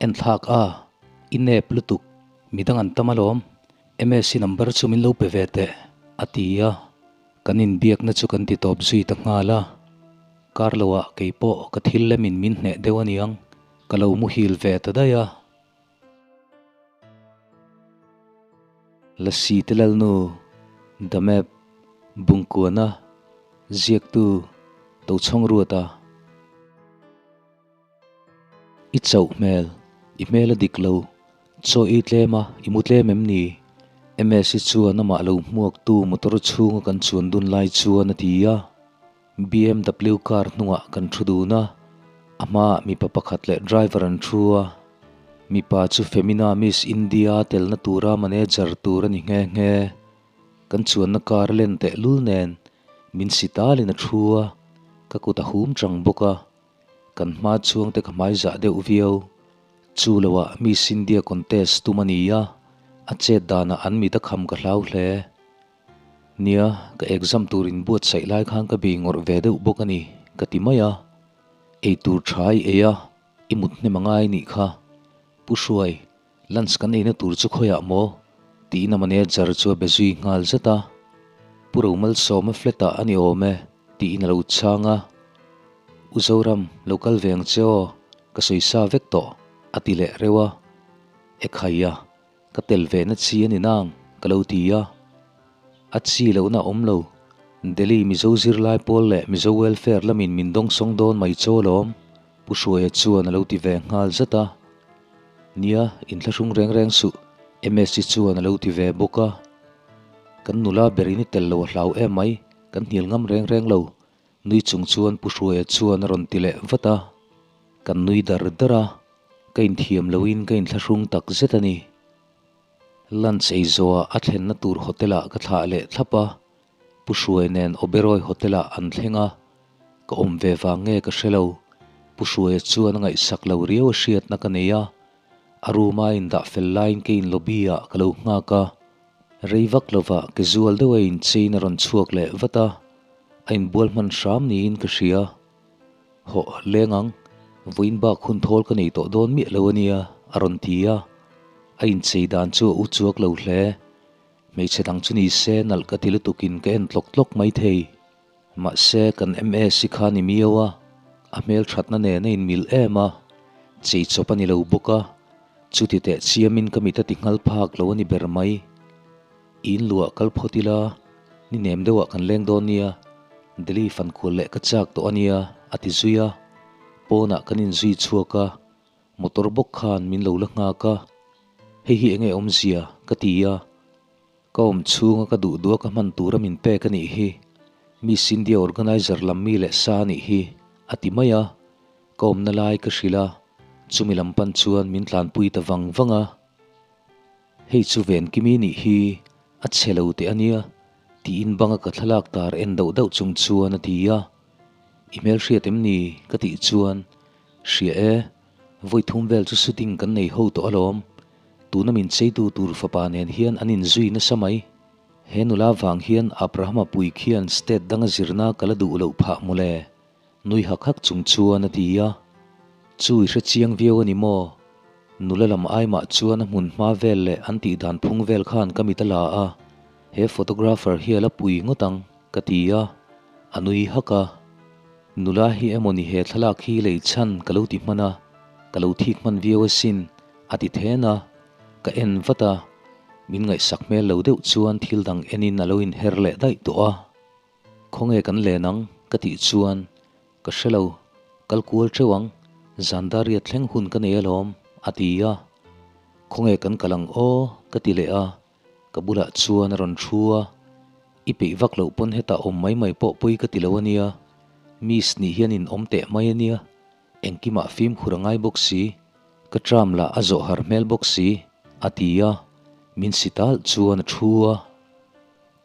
Enthlak a, i nep lutuk, midang an tam alawm, Msi number chu min lo pe ve teh, a ti a. Kan inbiakna chu kan ti tawp zui ta nghal a. Kar loah kei pawh ka thil lemin min hneh deuh aniang, ka lo muhil ve ta daih a. Lasi te lalnu, Damep, Bungkuana, Ziaktu, Tochhawng Ruata. I chauh hmel, i hmel a dik lo, chaw i tlem a, i mu tlem em ni? Msi chuan amah lo hmuaktu motor chhunga kan chuan dun lai chuan a ti a. BMW car hnungah kan thu dun a, a hmaah mipa pakhat leh driver an thu a. Mipa chu Femina Miss India telna tura manager tur a ni nghe nghe. Kan chuanna car len tehlul nen min si talin a thu a, ka kut a hum chang bawk a. Kan hma chhuangte ka hmai zah deuh viau. Chu loah Miss India contest tum a ni a, a chet danah an mit a kham ka hlau hle. Nia, ka exam tur inbuatsaih lai khan ka bei ngawrh ve deuh bawk a ni, ka ti mai a. Ei tur tha i ei a, i mut hnem a ngai nih kha. Pu Hruai, lunch kan eina tur chu khawiah maw? tiin a manager chu a be zui nghal zat a. Pu Romalsawma flat-ah a ni awm e, tiin a lo chhang a. U Zoram, lo kal ve ang che aw, ka sawi sa vek tawh, a ti leh reuh a. Ekhaia, ka tel ve na chi a ni nang, ka lo ti a. A chi lohna a awm lo. Delhi Mizo zirlai pawl leh Mizo Welfare lamin min dawngsawng dawn mai chaw alawm, Pu Hruaia chuan a lo ti ve nghal zat a. Nia, inthlahrung reng reng suh, Msi chuan a lo ti ve bawk a. Kan nula berin i tel lo a hlau em mai, kan hnial ngam reng reng lo, Nui chung chuan Pu Hruaia chuan a rawn ti leh vat a, kan nui dar dar a, ka inthiam loin ka inthlahrung tak zet a ni. Lunch ei zawhah a thlenna tur hotel ah ka thlah leh thlap a, Pu Hruaia nen Oberoi hotel ah an thleng a, ka awm ve vang nge ka hre lo, Pu Hruaia chuan a ngaihsak lo riau a hriatna ka nei a, a room a indah fel laiin ka in lobby ah ka lo nghak a, rei vak lovah casual deuh a inchein a rawn chhuak leh vat a. A inbual hman hram niin ka hria. Hawh, leng ang, vawiin bak hun thawl ka nei tawh dawn miah lo a nia, a rawn ti a. A inchei dan chu a u chuak lo hle. Hmeichhe dang chu ni se nalh ka ti lutukin ka en tlawk tlawk mai thei. Mahse, kan MS hi kha ni miau a, a hmelthatna nen a inmil em a, chei chawp a ni lo bawk a, chuti teh chiamin ka mit a ti nghal phak lo a ni ber mai. In luah kal phawt ila, ni nem deuhah kan leng dawn nia, Delhi fan kual leh ka chak tawh a nia, a ti zui a. Pawnah kan inzui chhuak a, motor bawk khan min lo la nghak a. Hei hi enge awmzia? ka ti a. Ka awm chhunga ka duh duh a ka hman tura min pek a nih hi, Miss India organiser lam mi leh sa a nih hi, a ti mai a. Ka awmna lai ka hrilh a, chumi lam pan chuan min tlanpui ta vang vang a. Hei chu Venkimi nih hi a chhe lo teh a nia, tiin banga ka thlalak tar en dauh dauh chung chuan a ti a. I hmelhriat em ni? ka tih chuan, Hria e, vawi thum vel chu shooting kan nei ho tawh alawm. Tuna min cheitu tur fapa nen hian an inzui nasa mai. He nula vang hian Abrahama pui khian state danga zirna ka la duh loh phah mawle. Nui hak hak chung chuan a ti a, Chu i hre chiang viau a ni maw? Nula lam aimah chuan a hmun hma vel leh an tih dan phung vel khan ka mit a la a, he photographer hi a la pui ngawt ang, ka ti a, a nui hak a. Nula hi emaw ni he thlalak hi lei chhan ka lo ti hman a, ka lo thik hman viau asin, a ti then a, ka en vat a, min ngaihsak hmel lo deuh chuan thil dang enin a lo inher leh daih tawh a. Khawnge kan len ang? ka tih chuan, Ka hre lo, kal kual teuh ang, Zandaria thleng hun ka nei alawm, a ti a. Khawnge kan kal ang aw? ka ti leh a, ka bulah chuan a rawn thu a. I peih vak loh pawn hetah awm mai mai pawh pawi ka ti lo a nia, Miss nih hian in awm teh mai a nia, engkimah fimkhur a ngai bawk si, ka tram lah a zawh har hmel bawk si, a ti a, min si talh chuan a thu a.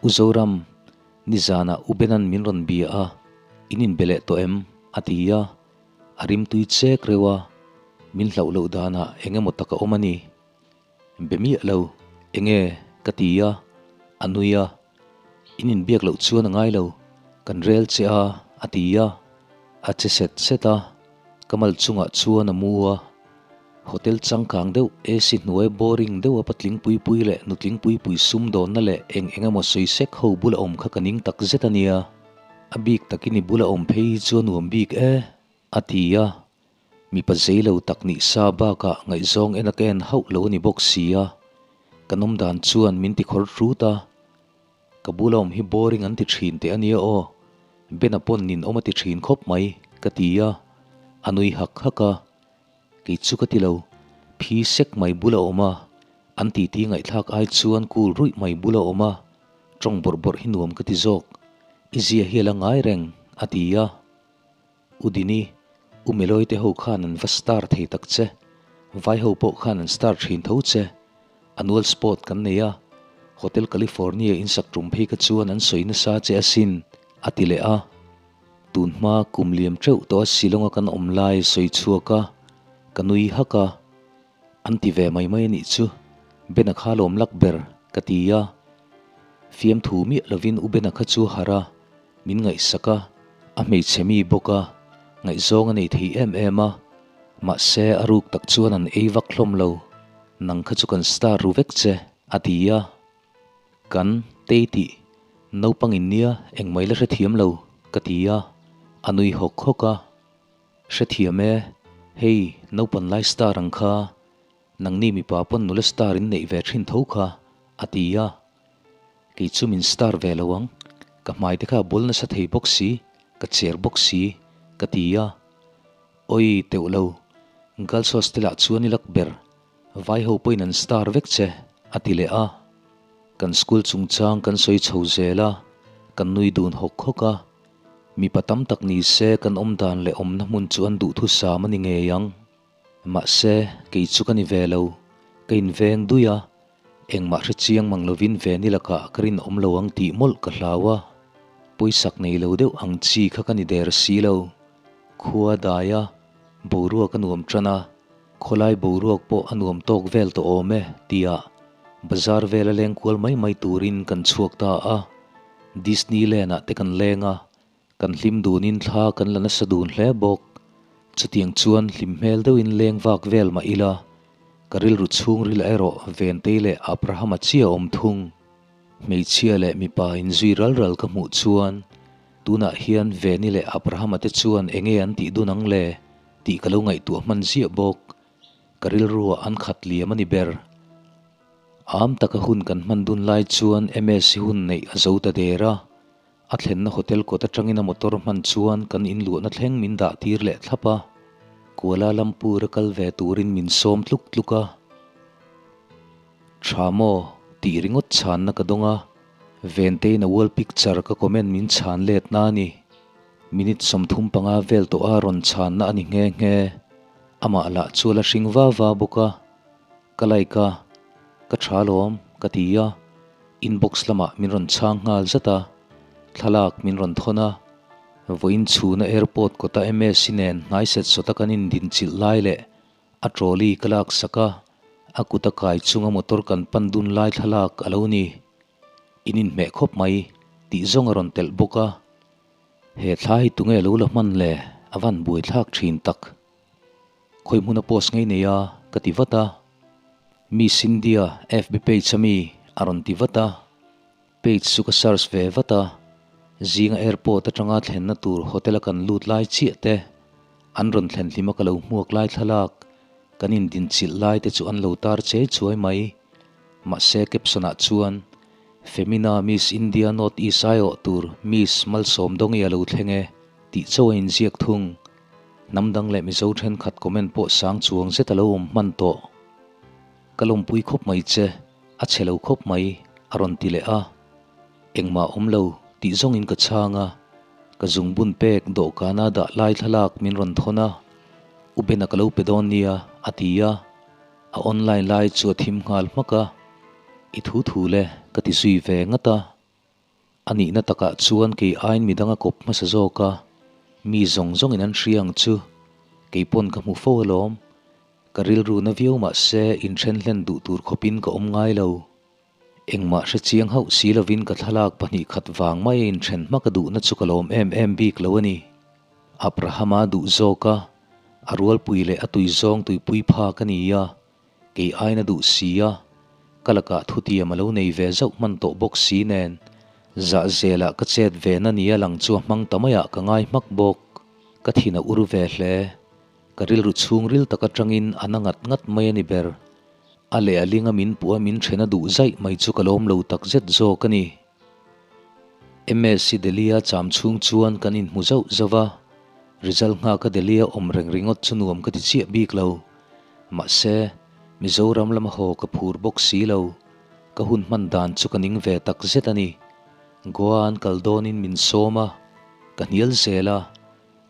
U Zoram, nizanah U Benan min rawn bia a, in inbe leh tawh em? a ti a, a rimtui chek reuh a, min hlauh loh danah eng emaw tak a awm a ni. Be miah lo, enge? ka ti a, a nui a, in inbiak loh chuan a ngai lo, kan rel che a, a ti a, a che set set a, ka mal chungah chuan a mu a. Hotel changkang deuh, AC hnuai boring deuh a patling pui pui leh nutling pui pui sumdawnna leh eng eng emaw sawi sek ho bula awm kha ka ning tak zet a nia. A bik takin i bula awm phei hi chu a nuam bik e, a ti a. Mipa zei lo tak nih sa bakah ngaihzawng en a ka en hauh lo a ni bawk si a. Kan awm dan chuan min ti khawr hrut a. Ka bula awm hi boring an ti thin teh a nia aw, Ben-a pawn nin awm a ti thin khawp mai, ka ti a. A nui hak hak a. Kei chu ka ti lo, phi sek mai bula awm a, an titi ngaihthlak ai chuan cool ruih mai bula awm a, tawng bawrh bawrh hi nuam ka ti zawk. I zia hi a la ngai reng, a ti a. U Dini, U Meloi te ho khan an va star thei tak che. Vai ho pawh khan an star thin tho che. Annual sport kan nei a, Hotel California in sak tum phei kha chuan an sawi nasa che asin, a ti leh a. Tun hma kum liam teuh tawh a Shillong a kan awm lai sawi chhuak a, ka nui hak a. An ti ve mai mai a nih chu, Bena kha lawm lak ber, ka ti a. Fiamthu miah lovin U Bena kha chu a harh a, Min ngaihsak a, a hmeichhe mi bawk a, ngaihzawng a nei thei em em a, mahse a ruk tak chuan an ei vak hlawm lo, nang kha chu kan star ru vek che, a ti a. Kan tei tih naupang in nia engmai la hrethiam lo, ka ti a, a nui hawk hawk a. Hrethiam e, hei naupan lai star ang kha, nangni mipa pawn nula star in neih ve thin tho kha, a ti a. Kei chu min star ve lo ang, ka hmai te kha a bul nasa thei bawk si, ka cher bawk si, ka ti a. Awi teuh lo, girls hostel ah chuan i lak ber, vai ho pawhin an star vek che, a ti leh a. Kan school chungchang kan sawi chho zel a, kan nui dun hawk hawk a. Mipa tam tak ni se kan awm dan leh awmna hmun chu an duhthusam a ni ngei ang. Mahse, kei chu ka ni ve lo, ka inveng dui a, Engmah hre chiang mang lovin Veni lakah ka rinawm lo ang tih mawlh ka hlau a, pawisak nei lo deuh ang chi kha ka ni der si lo. Khua dai a, boruak a nuam tan a, khawlai boruak pawh a nuam tawk vel tawh awm e tia bazar vela leng kual mai mai turin kan chhuak ta a. Disneyland ah te kan leng a, Kan hlim dunin thla kan la nasa dun hle bawk. Chutiang chuan hlim hmel deuhin leng vak vel mah ila, ka rilru chhungril erawh Ventei leh Abrahama chiah a awm thung. Hmeichhia leh mipa inzui ral ral ka hmuh chuan tunah hian Veni leh Abrahama te chuan enge an tih dun ang le tih ka lo ngaihtuah hman ziah bawk. Ka rilruah an khat liam a ni ber. Am taka hun kan hman dun lai chuan MS hun neih a zo ta der a. A thlenna hotel kawt atangin a motor hman chuan kan inluahna thleng min dah tir leh thlap a, Kuala Lumpur a kal ve turin min sawm tluk tluk a. Tha maw? tih ringawt chhanna ka dawng a, Ventein a wall picture ka comment min chhan let na a ni. Minute 35 vel tawh a rawn chhanna a ni nghe nghe. Amah lah chu a la hring va va bawk a. Ka like a, ka tha lawm ka ti a, inbox lamah min rawn chhang nghal zat a, thlalak min rawn thawn a, vawiin chhuna airport kawta MS nen hnai set sawta kan indinchilh lai leh a trolley ka lak sak a, a kut a kai chunga motor kan pan dun lai thlalak a lo ni. In inhmeh khawp mai tih zawng a rawn telh bawk a, he thla hi tunge lo la hman le a van buaithlak thin tak. Khawi hmuna post ngei nei a ka ti vat a, Miss India FB page a mi a rawn ti vat a, page chu ka search ve vat a, zinga airport atanga thlenna tur hotel a kan lut lai chiah te, an rawn thlen hlim a ka lo hmuak lai thlalak, kan indinchilh lai te chu an lo tar chei chuai mai. Mahse caption ah chuan Femina Miss India North East aiawh tur Miss Malsawmdawngi a lo thleng e tih chauh a inziak thung. Hnam dang leh Mizo thenkhat comment pawh sang chuang zet a lo awm hman tawh. Ka lawmpui khawp mai che, a chhe lo khawp mai, a rawn ti leh a. Engmah awm lo, tih zawngin ka chhang a. Ka zungbun pek dawhkana dah lai thlalak min rawn thawn a, U Bena ka lo pe dawn nia, a ti a. A online lai chu a thim nghal hmak a, I thu thu le, ka ti zui ve ngat a. A nihna takah chuan kei aiin midang a kawp hmasa zawk a, mi zawng zawngin an hria ang chu. Kei pawn ka hmu fo alawm. Ka rilru na viau mah se inthen hlen duh tur khawpin ka awm ngai lo. Engmah hre chiang hauh si lovin ka thlalak pahnih khat vang mai a inthen hma ka duhna chu ka lawm em em bik lo a ni. Abrahama duh zawk a. A rualpui leh a tui zawng tuipui pha ka ni a, kei aina duh si a, ka lakah thutiam a lo nei ve zauh hman tawh bawk si nen, zahzelah ka chet ve na nia lang chu a hmang ta maiah ka ngai hmak bawk. Ka thin a ur ve hle. Ka rilru chhungril tak atangin a na ngat ngat mai a ni ber. A leh a linga min puh a min then a duh zaih mai chu ka lawm lo tak zet zawk a ni. MSc Delhi-a cham chhung chuan kan inhmu zauh zauh a, result nghaka Delhi-a awm reng ringawt chu nuam ka ti chiah bik lo. Mahse, Mizoram lama haw ka phur bawk si lo. Ka hun hman dan chu ka ning ve tak zet a ni. Goa an kal dawnin min sawm a, ka hnial zel a,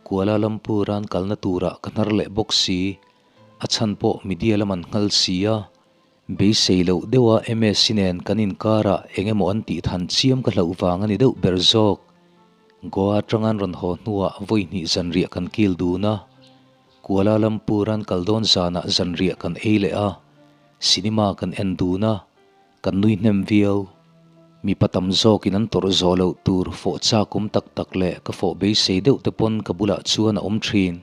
Kuala Lumpur an kalna turah ka hnar leh bawk si. A chhan pawh media lam an nghal si a, beisei loh deuha MSc nen kan inkarah eng emaw an tih than chiam ka hlauh vang a ni deuh ber zawk. Goa atanga an rawn haw hnuah vawi hnih zanriah kan kil dun a, Kuala Lumpur an kal dawn zanah zanriah kan ei leh a, cinema kan en dun a, kan nui hnem viau. Mipa tam zawkin an tawrh zawh loh tur fawh chak awm tak tak leh ka fawh beisei deuh te pawn ka bulah chuan a awm thin.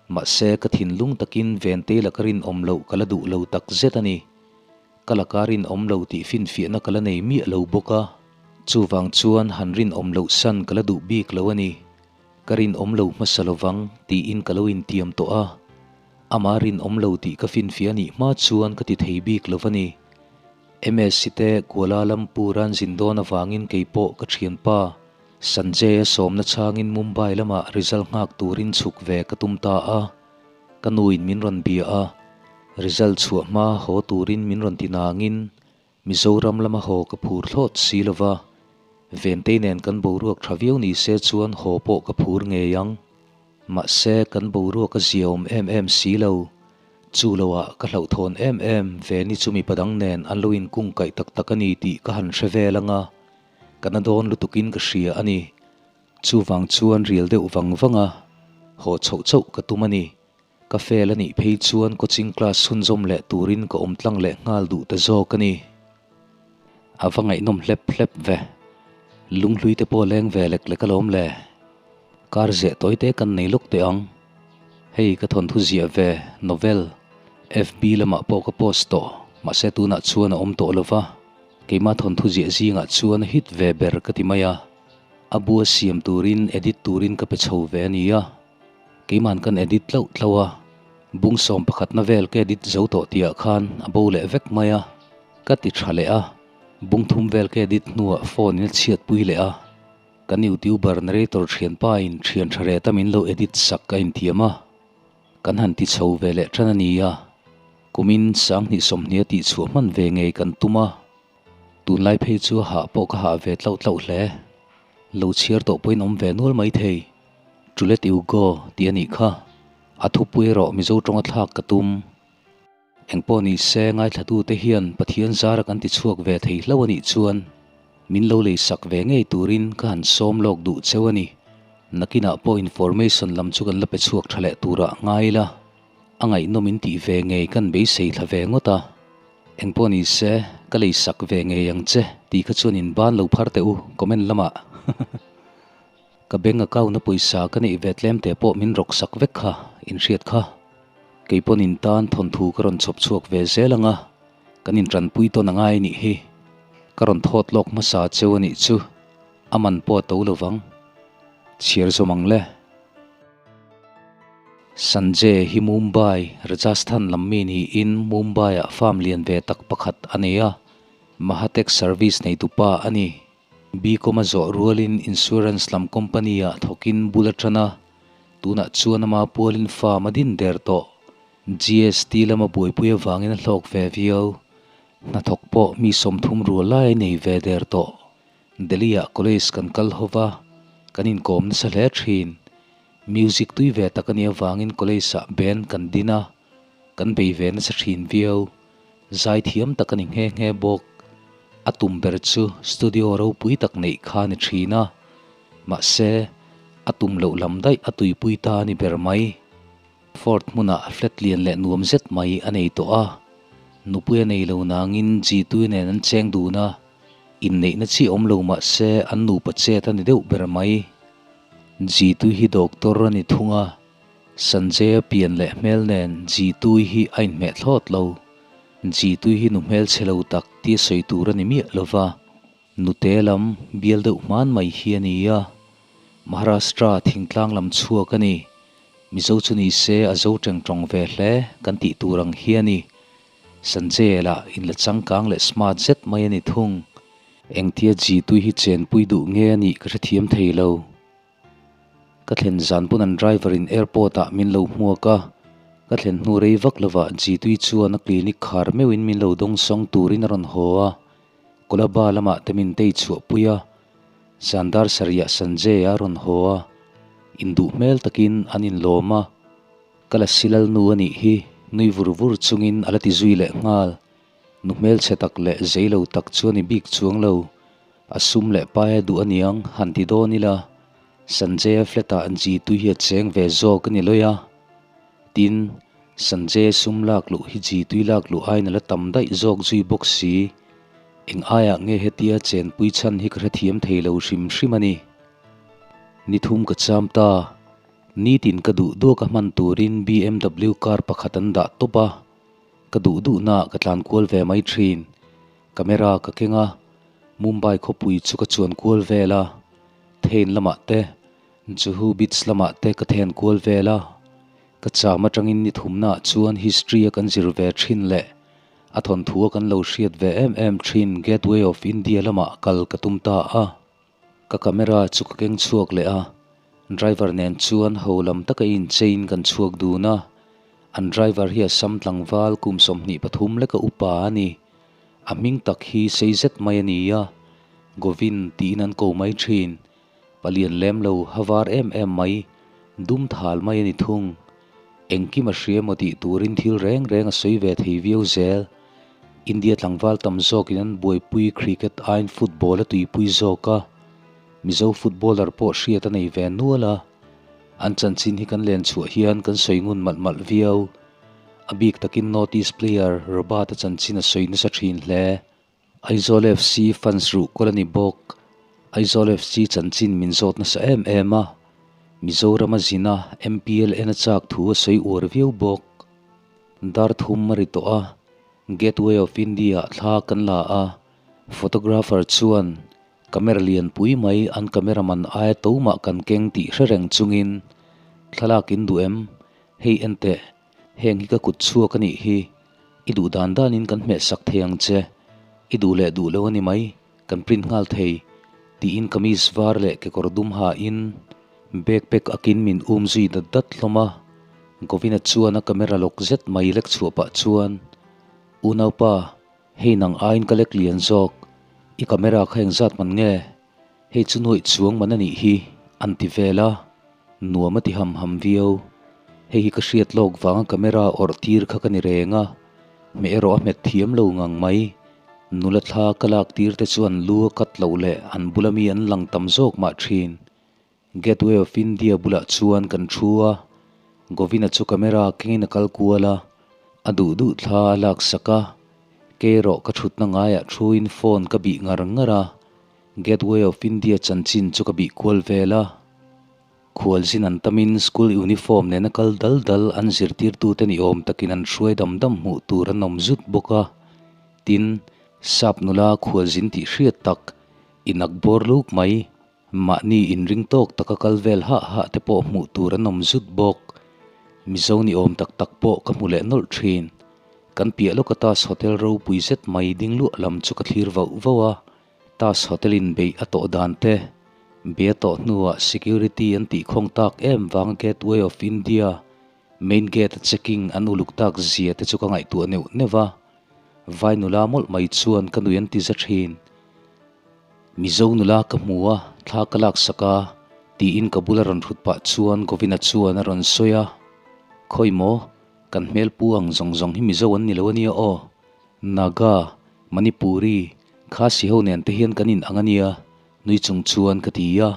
Mahse, ka thinlung takin Ventei laka rinawm loh ka la duh lo tak zet a ni. Ka laka rinawm lo tih finfiahna ka la nei miah lo bawk a, chuvang chuan han rinawm loh san ka la duh bik lo a ni. Ka rinawm lo hmasa lovang tiin ka lo intiam tawh a, amah rinawm lo tih ka finfiah nih hma chuan ka ti thei bik lo a ni. MSc te Kuala Lumpur an zin dawn avangin keipawh ka thianpa Sanjay-a sawmna changin Mumbai lamah result nghak turin chhuk ve ka tum ta a, ka nuin min rawn bia a, result chhuah hma haw turin min rawn ti nangin Mizoram lama haw ka phur thlawt si lova, Ventei nen kan boruak tha viau ni se chuan haw pawh ka phur ngei ang. Mahse kan boruak a ziaawm em em si lo, chu loah ka hlauhthawn em em Veni chu mipa dang nen an lo inkungkaih tak tak a ni tih ka han hre vel ang a, Ka na dawn lutukin ka hria a ni. Chuvang chuan rial deuh vang vang a, haw chhoh chauh ka tum a ni. Ka fail a nih phei chuan coaching class chhunzawm leh turin ka awm tlang leh nghal duh ta zawk a ni. A va ngaihnawm hlep hlep ve. Lunghlui te pawh leng ve lek lek alawm le. Kar zeh tawi te kan nei lawk teh ang. Hei ka thawnthu ziah ve, novel, FB lamah pawh ka post tawh, mahse tunah chuan a awm tawh lova. Keimah thawnthu ziah zingah chuan a hit ve ber ka ti mai a, a bua siam turin edit turin ka pe chho ve a nia. Keima'n kan edit tlauh tlauh a, bung sawm pakhatna vel ka edit zo tawh tihah khan a bo leh vek mai a, ka ti tha leh a, bung thum vel ka edit hnuah phone in a chhiatpui leh a, kan youtuber narrator thianpa in thian tha reta min lo edit sak a inthiam a. Kan han ti chho ve leh tan a ni a, kumin sanghnih sawmhnih a tihchhuah hman ve ngei kan tum a, tunlai phei chu a hah pawh ka hah ve tlauh tlauh hle. Lo chhiar tawh pawhin awm ve nual mai thei. To let you go tih a nih kha. A thupui erawh Mizo tawnga thlak ka tum. Engpawh ni se ngaithlatute hian Pathian zara kan ti chhuak ve thei hlo a nih chuan min lo lei sak ve ngei turin ka han sawm lawk duh cheu a ni. Nakinah pawh information lam chu kan la pe chhuak tha leh turah ngai ila, a ngaihnawm in tih ve ngei kan beisei thla ve ngawt a. Engpawh ni se ka lei sak ve ngei ang che tih kha chuan in ban lo phar teh u comment lamah. Ka bank account a pawisa ka neih ve tlem te pawh min rawk sak vek kha in hriat kha. Kei pawn in tan thawnthu ka rawn chhawp chhuak ve zel ang a, kan in tanpui tawn a ngai nih hi. Ka rawn thawt lawk hmasa cheu a nih chu, a man pawh a to lo vang. Chhiar zawm ang le. Sanjay hi Mumbai, Rajasthan lam mi niin Mumbai ah farm lian ve tak pakhat a nei a, Mahatek service neitupa a ni. Bcom a zawh rualin insurance lam company-ah thawkin bul a tan a, tunah chuan ama pualin farm a din der tawh. GST lama buaipui avangin a hlawk ve viau. Hnathawk pawh mi 30 rual lai a nei ve der tawh. Delhi-ah college kan kal ho va, kan inkawm nasa hle thin. Music tui ve tak a nih avangin college-ah band kan din a, kan bei ve nasa thin viau. Zaithiam tak a ni nghe nghe bawk. A tum ber chu studio ropui tak neih kha a ni thin a, mahse, a tum loh lam daih a tuipui ta a ni ber mai. Fort hmunah flat lian leh nuam zet mai a nei tawh a, nupui a nei lo nangin Jitui nen an cheng dun a, inneihna chi awm lo mahse an nupa chet a ni deuh ber mai. Jitui hi doctor a ni thung a. Sanjay-a pian leh hmel nen Jitui hi a inhmeh thlawt lo. Jitui hi nu hmelchhe lo tak tia sawi tur a ni miah lo va, nute lam bial deuh hman mai hi a ni a. Maharashtra thingtlang lam chhuak a ni. Mizo chu ni se a zo teng tawng ve hle kan tih tur ang hi a ni. Sanjay lah inla changkang leh smart zet mai a ni thung. Engtia Jitui hi chenpui duh nge a nih ka hrethiam thei lo. Ka thlen zan pawn an driver in airport ah min lo hmuak a, ka thlen hnu rei vak lovah Jitui chuan a clinic khar meuhin min lo dawng sawng turin a rawn haw a, Kolaba lamah te min tei chhuah pui a, zan dar sarih ah Sanjay a rawn haw a, induh hmel takin an inlawm a, ka la silal nu a nih hi nui vur vur chungin a la ti zui leh nghal, nu hmelchhe tak leh zeilo tak chu a ni bik chuang lo. A sum leh pai a duh aniang han ti dawn ila, Sanjay-a flat-ah Jitu hi a cheng ve zawk a ni lawih a. Tin, Sanjay-a sum lak luh hi Jitu-i lak luh aiin a la tam daih zawk zui bawk si. Eng aiah nge hetia chenpui chhan hi ka hrethiam thei lo hrim hrim a ni. Ni thum ka cham ta. Nitin ka duh duak a hman turin BMW car pakhat an dah tawp a. Ka duh duhnaah ka tlan kual ve mai thin. Camera ka keng a, Mumbai khawpui chu ka chuan kual vel a, Thane lamah te, Juhu Beach lamah te ka then kual vel a. Ka cham atangin ni thumnaah chuan history a kan zir ve thin leh a thawnthu a kan lo hriat ve em em thin Gateway of India lamah kal ka tum ta a. Ka camera chu ka keng chhuak leh a, driver nen chuan ho lam taka inchein kan chhuak dun a. An driver hi Assam tlangval kum 23 leka upa a ni. A hming tak hi sei zet mai a ni a, Govin tiin an ko mai thin. Palian lem lo ha var em em mai, dum thal mai a ni thung. Engkim a hria emaw tih turin thil reng reng a sawi ve thei viau zel. India tlangval tam zawkin an buaipui cricket aiin football a tuipui zawk a, Mizo footballer pawh hriat a nei ve nual a. An chanchin hi kan len chhuah hian kan sawi ngun malh malh viau. A bik takin North East player Robert-a chanchin a sawi nasa thin hle. Aizawl FC fans ruhkawl a ni bawk. Aizawl FC chanchin min zawt nasa em em a, Mizoram a zin a, MPL en a chak thu a sawi uar viau bawk. Dar thum a ri tawh a, Gateway of India ah thla kan la a, photographer chuan camera lianpui mai an camera man aia to mah kan keng tih hre reng chungin thlalak in duh em? Hei enteh, heng hi ka kut chhuak a nih hi. I duh dan danin kan hmeh sak thei ang che. I duh leh duh lo a ni mai, kan print nghal thei, tiin kamis var leh kekawr dum hain backpack akin min um zui dat dat hlawm a. Govina chuan a camera lawk zet mai lek chhuah pah chuan, Unaupa, hei nang aiin ka lek lian zawk, i camera kha engzat man nge? Hei chu nuaih chuang man a nih hi, an ti vel a, nuam a ti ham ham viau. Hei hi ka hriat lawk vanga camera awrh tir kha ka ni reng a, hmeh erawh a hmet thiam lo ngang mai. Nula thla ka lak tir te chu an lu a cut loh leh an bula mi an lang tam zawk mah thin. Gateway of India bulah chuan kan thu a, Govina chu camera kengin a kal kual a, a duh duh thla a lak sak a, kei erawh ka thutna ngaiah thuin phone ka bih ngar ngar a, Gateway of India chanchin chu ka bih kual vel a. Khualzin an tamin school uniform nena kal dal dal an zirtirtute ni awm takin an hruai dam dam hmuh tur an awm zut bawk a. Tin, sap nula khualzin tih hriat tak, inak bawr luk mai, mahni inring tawk taka kal vel hah hah te pawh hmuh tur an awm zut bawk. Mizo ni awm tak tak pawh ka hmu leh nawlh thin. Kan piah lawka Taj Hotel ropui zet mai ding luah lam chu ka thlir vauh vauh a. Taj Hotel in beih a tawh dan te, be a tawh hnuah security an tih khawng tak em vanga Gateway of India main gate a checking an uluk tak zia te chu ka ngaihtuah neuh neuh a. Vai nula mawlh mai chuan ka nui an ti za thin. Mizo nula ka hmu a, thla ka lak sak a, tiin ka bula rawn hrut pah chuan Govina chuan a rawn sawi a. Khawi maw, kan hmel pu ang zawng zawng hi Mizo an ni lo a nia aw. Naga, Manipuri, Khasi ho nen te hian kan in ang a nia, nui chung chuan ka ti a.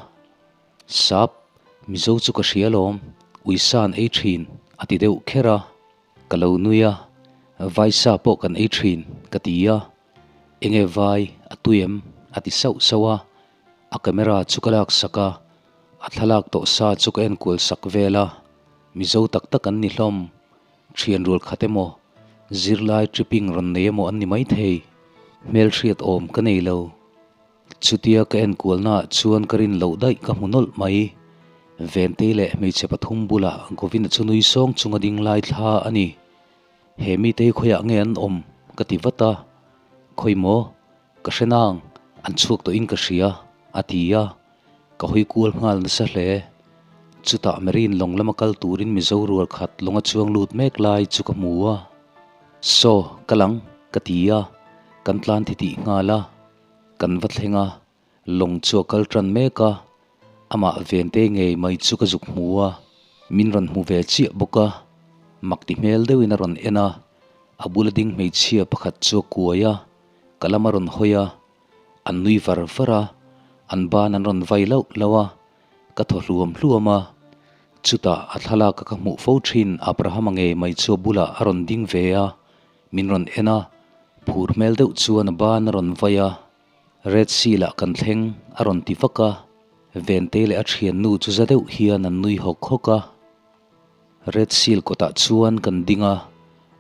Sap, Mizo chu ka hria alawm, uisa an ei thin, a ti deuh kher a. Ka lo nui a, Vaisa pawh kan ei thin, ka ti a. Enge vai, a tui em? a ti sauh sauh a. A camera chu ka lak sak a, a thlalak tawh sa chu ka enkual sak vel a. Mizo tak tak an ni hlawm. Thian rual khat emaw, zirlai tripping rawn nei emaw an ni maithei. Hmelhriat awm ka nei lo. Chutia ka enkualnaah chuan ka rin loh daih ka hmu nawlh mai. Ventei leh hmeichhe pathum bulah Govina chu nui sawng chunga ding lai thla a ni. He mitei khawiah nge an awm? ka ti vat a. Khawi maw? Ka hre nang, an chhuak tawhin ka hria, a ti a. Ka hawi kual nghal nasa hle. Chutah Marine lawng lama kal turin Mizo rual khat lawnga chuang lut mek lai chu ka hmu a. Saw, ka lang, ka ti a. Kan tlan ti tih nghal a. Kan va thleng a, lawng chu a kal tan mek a. Amah vente ngei mai chu ka zuk hmu a, min rawn hmu ve chiah bawk a. Mak ti hmel deuhin a rawn en a, a bula ding hmeichhia pakhat chu a kuai a, ka lam a rawn hawi a. An nui var var a, an ban an rawn vai lauh lauh a, ka thaw hluam hluam a. Chutah a thlalak a ka hmuh fo thin Abrahama ngei mai chu a bulah a rawn ding ve a, min rawn en a, phur hmel deuh chuan a ban a rawn vai a, Red Seal ah kan thleng a rawn ti vak a, Ventei leh a thiannu chu za deuh hian an nui hawk hawk a. Red Seal kawtah chuan kan ding a,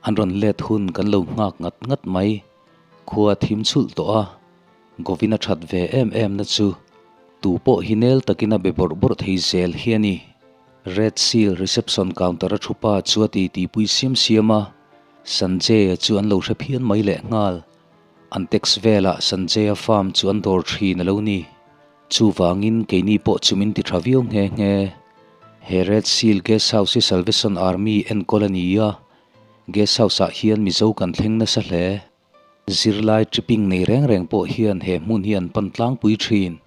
an rawn let hun kan lo nghak ngat ngat mai. Khua thim chhulh tawh a, Govin a that ve em em na chu tu pawh hi nel takin a be bawrh bawrh thei zel hi a ni. Red Seal reception counter a thupa chu a ti tihpui siam siam a, Sanjay-a chu an lo hre phian mai leh nghal. An tax velah Sanjay-a farm chu an dawr thin a lo ni. Chuvangin keini pawh chu min ti tha viau nghe nghe. He Red Seal Guest House hi Salvation Army enkawl a ni a, Guest House ah hian Mizo kan thleng nasa hle. Zirlai tripping nei reng reng pawh hian he hmun hi an pan tlangpui thin.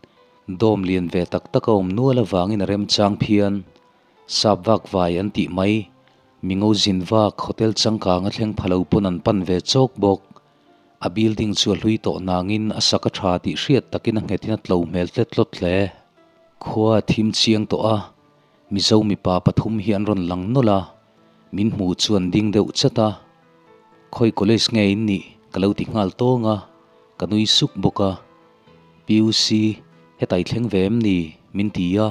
Dawm lian ve tak tak a awm nual avangin a remchang phian. Sap vak vai an tih mai. Mingo zin vak hotel changkang a thleng pha lo pawn an pan ve chawk bawk. A building chu a hlui tawh nangin a sak a tha tih hriat takin a nghetin a tlo hmel tlet tlawt hle. Khua a thim chiang tawh a, Mizo mipa pathum hi an rawn lang nawlh a, min hmu chu an ding deuh chat a. Khawi college nge in nih? ka lo ti nghal tawng a, ka nui suk bawk a. PUC, hetai thleng ve em ni? min ti a.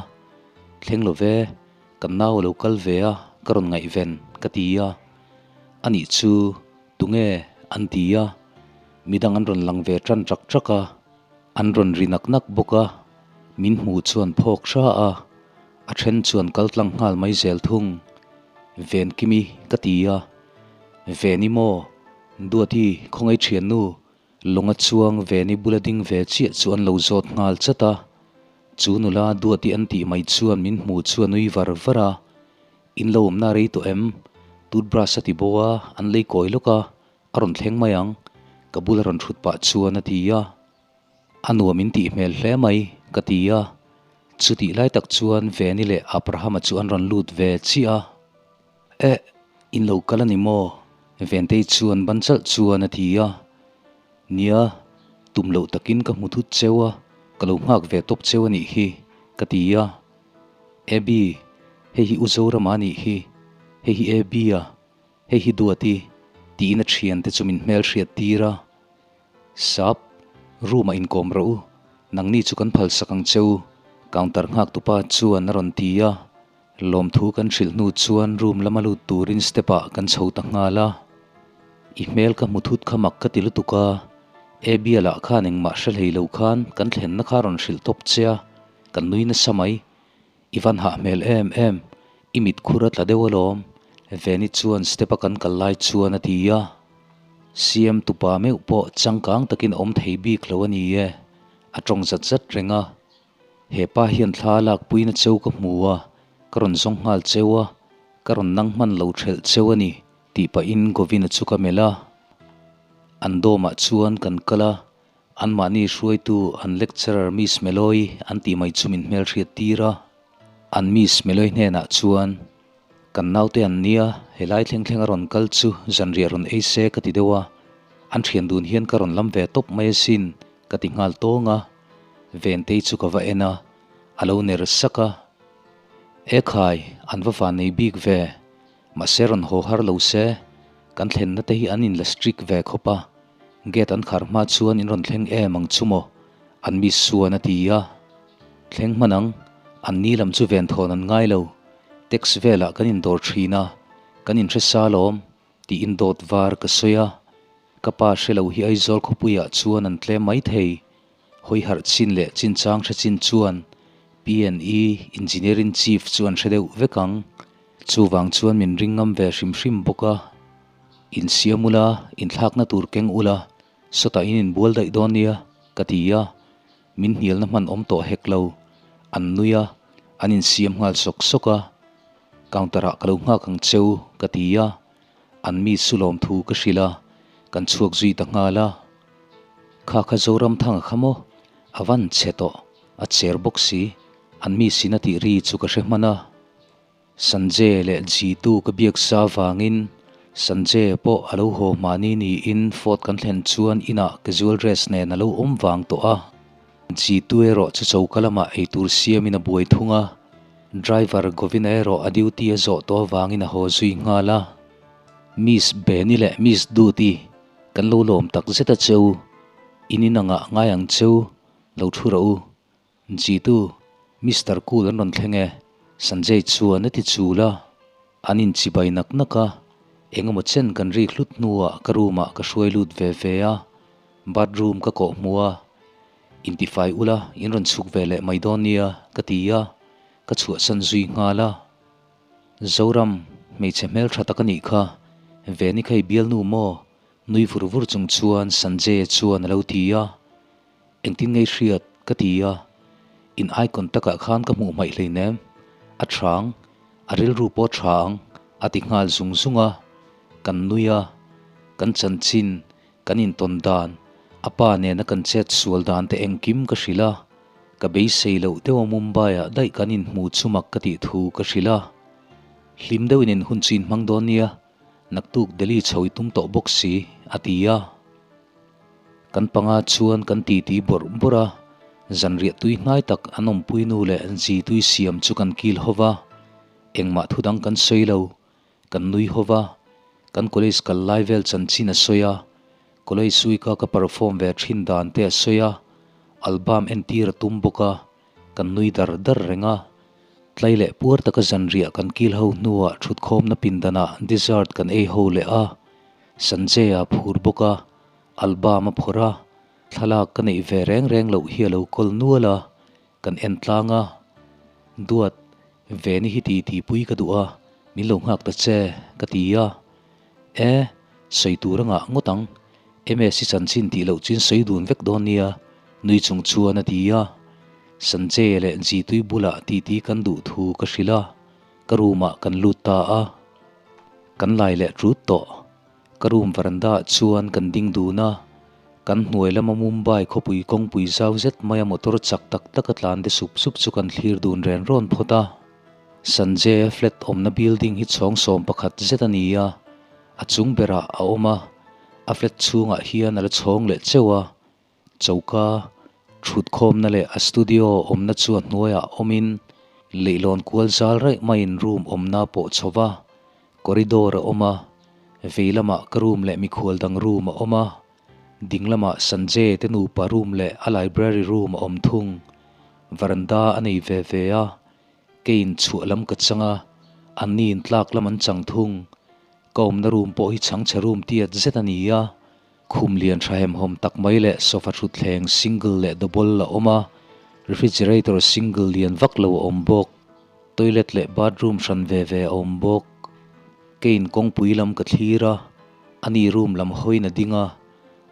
Thleng lo ve, kan nau a lo kal ve a, ka rawn ngaihven, ka ti a. Anih chu. Tunge an ti a, midang an rawn lang ve tan ṭak ṭak a, an rawn ri nak nak bawk a, min hmuh chuan phawk hra a, a then chuan kal tlang nghal mai zel thung. Venkimi ka ti a, Veni maw? Duati khawngaih thiannu lawnga chuang Veni bula ding ve chiah chu an lo zawt nghal chat a, chu nula Duati an tih mai chuan min hmuh chu a nui var var a, In lo awmna rei tawh em? Toothbrush a ti bo a, an lei kawi lawk a, a rawn thleng mai ang, ka bula rawn thut pah chuan a ti a. A nuam in tih hmel hle mai, ka ti a. Chutih lai tak chuan Veni leh Abrahama chu an rawn lut ve chiah a. Eh, in lo kal a ni maw? Ventei chuan ban chalh chuan a ti a. Nia, tum loh takin ka hmu thut cheu a, ka lo nghak ve tawp cheu a nih hi, ka ti a. Abby, hei hi U Zorama a nih hi, hei hi Abby a, hei hi Duati, tiin a thiante chu min hmelhriat tir a. Sap, room ah inkawm rawh u, nangni chu kan phalsak ang che u, counter nghak tupa chuan a rawn ti a. Lawmthu kan hrilh hnu chuan room lama lut turin step ah kan chho ta nghal a. I hmel ka hmu thut kha mak ka ti lutuk a, Abby a lah khan engmah hre hlei lo khan kan thlenna kha a rawn hrilh tawp che a. Kan nui nasa mai. I van hah hmel em em, i mit khur a tla deuh alawm, Veni chuan step a kan kal lai chuan a ti a. Siam tupa meuh pawh changkang takin a awm thei bik lo a ni e, a tawng zat zat reng a. He pa hian thla a lakpuina cheu ka hmu a, ka rawn zawng nghal cheu a, ka rawn nang hman lo thelh cheu a ni, tih pahin Govina chu ka melh a. An dawmah chuan kan kal a, Anmahni hruaitu an lecturer Miss Meloy an tih mai chu min hmelhriat tir a. An Miss Meloy hnenah chuan, Kan naute an nia, helai thleng thleng a rawn kal chu zanriah rawn ei se ka ti deuh a, an thian dun hian ka rawn lam ve tawp mai asin, ka ti nghal tawng a. Ventei chu ka va en a, a lo ner sak a. E khai, an va van nei bik ve. Mahse rawn haw har lo se, kan thlenna te hi an inla strict ve khawp a, gate an khar hma chuan in rawn thleng em ang chu maw? An miss chuan a ti a. Thleng hman ang, an ni lam chu ven thawn an ngai lo. Tax velah kan indawr thin a, kan inhre sa alawm, tiin dawt var ka sawi a. Ka pa hre lo hi Aizawl khawpuiah chuan an tlem mai thei. Hawi harh chin leh chinchang hre chin chuan PNE Engineering Chief chu an hre deuh vek ang. Chuvang chuan min ring ngam ve hrim hrim bawk a. Insiam ula, inthlakna tur keng ula, sawtah in inbual daih dawn nia, ka ti a. Min hnialna hman awm tawh hek lo. An nui a, an insiam nghal sawk sawk a. Counter ah ka lo nghak ang cheu, ka ti a. An mi chu lawmthu ka hrilh a, kan chhuak zui ta nghal a. Kha kha Zoramthanga kha maw? A van chhe tawh, a cher bawk si. An mi sin a tih ri chu ka hre hman a. Sanjay leh Jitu ka biak sa vangin Sanjay pawh a lo haw hmahni niin Fort kan thlen chuan inah casual dress nen a lo awm vang tawh a. Jitu erawh chu choka lamah eitur siamin a buai thung a, driver Govina erawh a duty a zawh tawh avangin a haw zui nghal a. Miss Beni leh Miss Duty kan lo lawm tak zet a cheu, in inangah ngai ang cheu, lo thu rawh u. Jitu, Mister Cool an rawn thleng e, Sanjay chuan a ti chul a. An inchibai nak nak a, eng emaw chen kan rik hlut hnuah ka room ah ka hruai lut ve ve a, bathroom ka kawh hmu a. Intifai ula in rawn chhuk ve leh mai dawn nia ka ti a, ka chhuahsan zui nghal a. Zoram, hmeichhe hmeltha tak a nih kha, Veni kha i bialnu maw? Nui vur vur chung chuan Sanjay-a chuan a lo ti a. Engtin ngei hriat ka ti a, in icon takah khan ka hmuh hmaih hleinem, a thang, a rilru pawh tha ang a ti nghal zung zung a, kan nui a, kan chanchin, kan intawn dan, a pa nena kan chet sual dan te engkim ka hrilh a, ka beisei loh deuha Mumbai-ah daih kan inhmu chu mak ka tih thu ka hrilh a, hlim deuhin in hun chu in hmang dawn nia, naktuk Delhi chho i tum tawh bawk si a ti a. Kan panga chuan kan titi bawrh bawrh a, zanriah tui hnai tak an awmpui nu leh zi tui siam chu kan kil ho va, engmah thu dang kan sawi lo, kan nui ho va, kan college kal lai vel chanchin a sawi a, college week a ka perform ve thin dan te a sawi a, album entir a tum bawk a, kan nui dar dar reng a. Tlai leh puar taka zanriah kan kil ho hnuah thutkhawmna pindanah dessert kan ei ho leh a, Sanjay-a phur bawk a, album a phawrh a, thlalak ka neih ve reng reng loh hi a lo kawl nual a, kan en tlang a. Duat, Veni hi ti tihpui ka duh a, min lo nghak ta che, ka ti a. E, sawi tur a ngah ngawt ang, MS i chanchin tih loh chuin sawi dun vek dawn nia, nui chung chuan a ti a. Sanjay-a leh Jitui bulah titi kan duh thu ka hrilh a, ka room-ah kan lut ta a. Kan lai leh ṭut tawh. Ka room veranda ah chuan kan ding dun a, kan hnuai lama Mumbai khawpui kawngpui zau zet maia motor chak tak taka tlan de sup sup chu kan thlir dun ren rawn phawt a. Sanjay-a flat awmna building hi chhawng 11 zet a ni a, a chung berah a awm a, a flat chhungah hian a la chhawng leh cheuh a. Choka, thutkhawmna leh a studio awmna chu a hnuaiah awmin leihlawn kual zal raih maiin room awmna pawh chho va, corridor a awm a, vei lamah ka room leh mikhual dang room a awm a, ding lamah Sanjay te nupa room leh a library room a awm thung. Veranda a nei ve ve a, keiin chhuah lam ka chang a, anniin tlak lam an chang thung. Ka awmna room pawh hi chhangchhe room tiat zet a ni a, Khum lian tha hemhawm tak mai leh sofa thutthleng single leh double a awm a, refrigerator single lian vak lo a awm bawk. Toilet leh bathroom hran ve ve a awm bawk. Keiin kawngpui lam ka thlir a, ani room lam hawiin a ding a,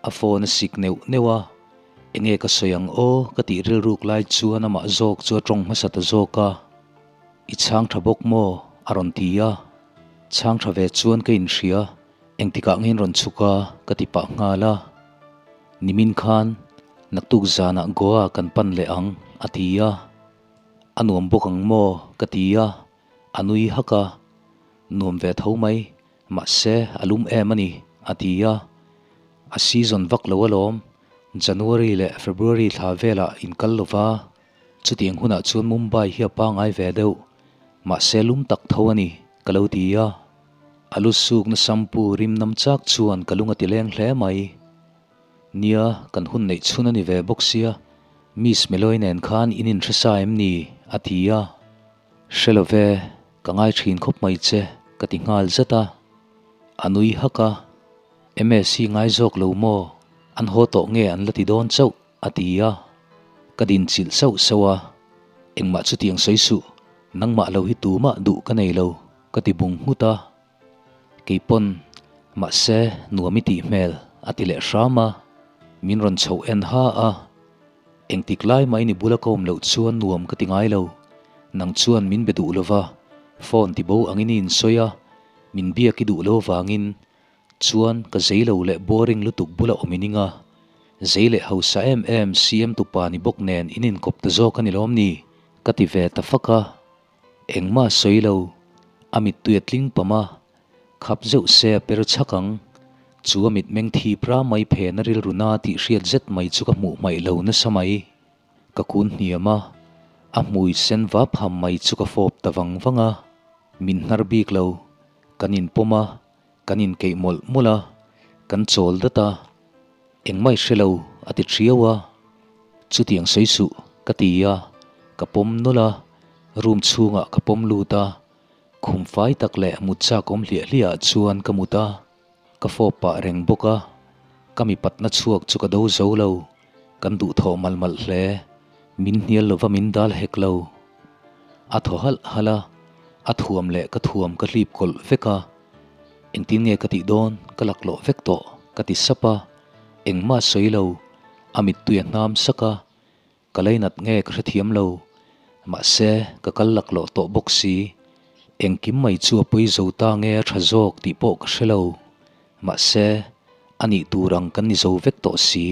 a phone a sik neuh neuh a. Enge ka sawi ang aw ka tih rilruk lai chuan amah zawk chu a tawng hmasa ta zawk a. I chhang tha bawk maw? a rawn ti a. Chhang tha ve chuan ka inhria. Engtikah nge in rawn chhuk a? ka ti pah nghal a. Nimin khan naktuk zanah Goa kan pan leh ang a ti a. A nuam bawk ang maw? ka ti a, a nui hak a. Nuam ve tho mai, mahse a lum em a ni a ti a. A season vak lo alawm, January leh February thla velah in kal lo va, chutiang hunah chuan Mumbai hi a pangai ve deuh, mahse lum tak tho a ni ka lo ti a. A lu sukna shampoo rim nam chak chuan ka lung a ti leng hle mai. Nia, kan hun neih chhun a ni ve bawk sia, Miss Meloy nen khan in inhre sa em ni? a ti a. Hre lo ve, Ka ngai thin khawp mai che ka ti nghal zat a. A nui hak a, MS hi ngai zawk lo maw? An haw tawh nge an la ti dawn chauh? a ti a. Ka din chilh sauh sauh a, Engmah chutiang sawi suh, nangmah lo hi tumah duh ka nei lo ka ti bung nghut a. Keipawn, mahse nuam i tih hmel a ti leh hram a, min rawn chhoh en ha a. Engtik lai mai ni bula ka awm loh chuan nuam ka ti ngai lo. Nang chuan min be duh lova, phone ti bo angin i insawi a, min biak i duh lo vangin chuan ka zei lo leh boring lutuk bula awm i ning a. Zei leh hausa em em CM tupa ni bawk nen in inkawp ta zawk a ni lawm ni? Ka ti ve ta fak a. Engmah sawi lo, a mittui a tling pam a, khap zeuh se a per chhak ang. Chu a mitmeng thip ra mai phen a rilru na tih hriat zet mai chu ka hmuh hmaih lo nasa mai. Ka kun hniam a, a hmui sen vap ham mai chu ka fawp ta vang vang a. Min hnar bik lo, kan inpawm a, kan inkeih mawlh mawlh a, kan chawl dat a. Engmah i hre lo, a ti thiau a. Chutiang sawi suh, ka ti a, ka pawm nawlh a, room chhungah ka pawm lut a, khum fai tak leh mut chak awm hliah hliah ah chuan ka mut a, ka fawp pah reng bawk a, ka mipatna chhuak chu ka do zo lo, kan duhthawh malh malh hle, min hnial lova min dal hek lo. A thaw halh halh a, a thuam leh ka thuam ka hlip kawlh vek a, Engtin nge ka tih dawn? Ka laklawh vek tawh, ka ti sap a. Engmah sawi lo, a mittui a hnam sak a. Ka lainat nge ka hrethiam lo. Mahse, ka kal laklawh tawh bawk si. Engkim mai chu a pawi zo ta nge a tha zawk tih pawh ka hre lo. Mahse, a nih tur ang kan ni zo vek tawh si.